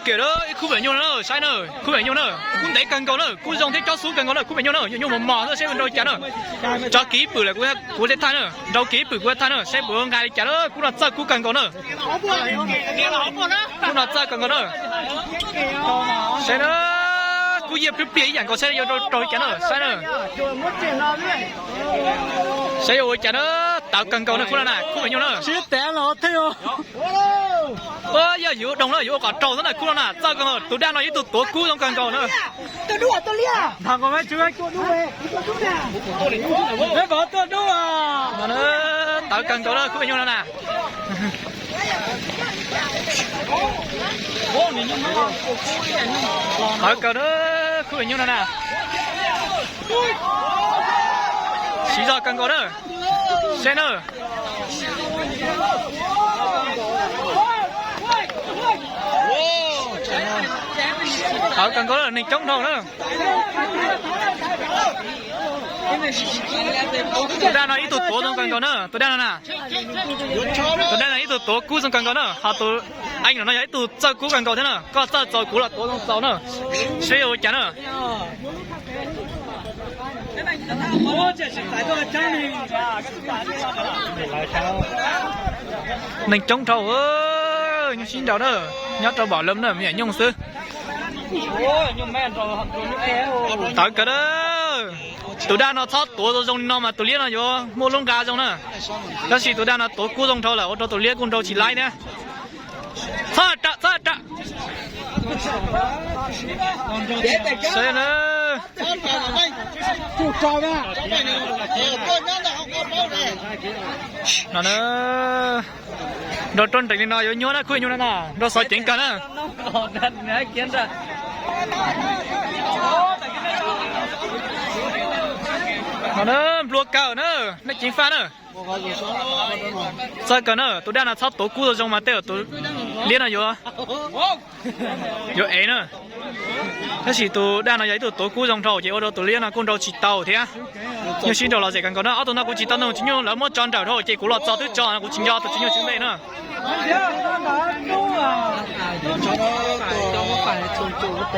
Kiag ib khub pem nyuj na, saib na, khub pem nyuj na, kub ntev kawg nkaus na, kub zoo thiab cob xub kawg nkaus na, khub pem nyuj na, yog nyuj mos mos xwb saib puas nrau cas na. Tso kiv ib pwm lawm kuv thiaj thaij na, nrau kiv ib pwm kuv thiaj thaij na, saib puas nqa li cas na, kub no txawj kub kawg nkaus na. Kub no txawj kawg nkaus na. Saib na, kub yiaj pliag pliag ib yam nkaus saib yuav rau li cas na, saib na. Saib yuav ua cas na, tawv kawg nkaus na, khub no na, khub pem nyuj na. Yog yuav doog na, yuav ua kom raug xwb na, khub no na, txawj kawg nkaus, tus daj no yog ib tug tuav kub zoo kawg nkaus na. Tawv kawg nkaus na, khub pem nyuj no na. Tawv kawg na, khub pem nyuj no na. Siv zog kawg nkaus na. Saib na. Tawv kawg nkaus na, neeg coob dhau na. Tus daj no ib tug tuav zoo kawg nkaus na, tus daj no na. Tus daj no ib tug tuav kub zoo kawg nkaus na, ho tus eej no yog ib tug txawj kub kawg nkaus thiab na, koj txawj txaus kuv los tuav zoo txaus na. Saib yuav ua cas na. Neeg coob dhau, nyuj sib nraus na, nyob rau npam lawm na, me nyuam nyuj xwb. Tawv kawg na. Tus daj no txhob tuav zoo zoo li no mas tus liab no yuav muaj lub nqa zoo na. Tab sis tus daj no tuav kub zoo dhau lawm ua rau tus liab kuj nrau tsis laib thiab. Txhob ram, txhob ram. No na, nrau rau nrees li no yuav nyuaj na, khub pem nyuj no na, nrau xov ceev kawg na. No na, nplua kawg na, nej ceev faj na. Txawj kawg na, tus daj no txhob tuav kub zoo zoo mas tej zaum tus liab no yuav, yuav ev na. Tab sis tus daj no yog ib tug tuav kub zoo dhau ces ua rau tus liab no kuj nrau tsis tau thiab. Nyuj sib nraus lom zem kawg nkaus na, ob tug no kuv tsis tau nug txiv nyuj, lawv muab tso nrawm dhau ces kuv los txo twb tso no, kuv tsis nco tus txiv nyuj xwb npe na.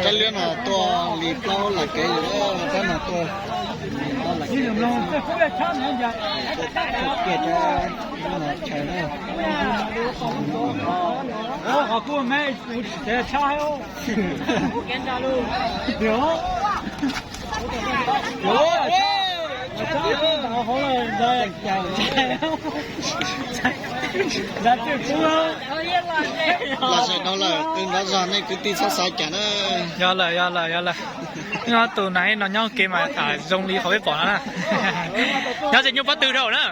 Rab liab no tuaj li plaub lam kev, rab no tuaj. Lom zem dhau lawm, qw nrov zog nej kwv tij txhob xav cas na. Yog lawm, yog lawm, yog lawm. Tus naiv no nyob kev mas zoo li qhov peb pom no na. Nyob ze nyuj pob tw dhau na.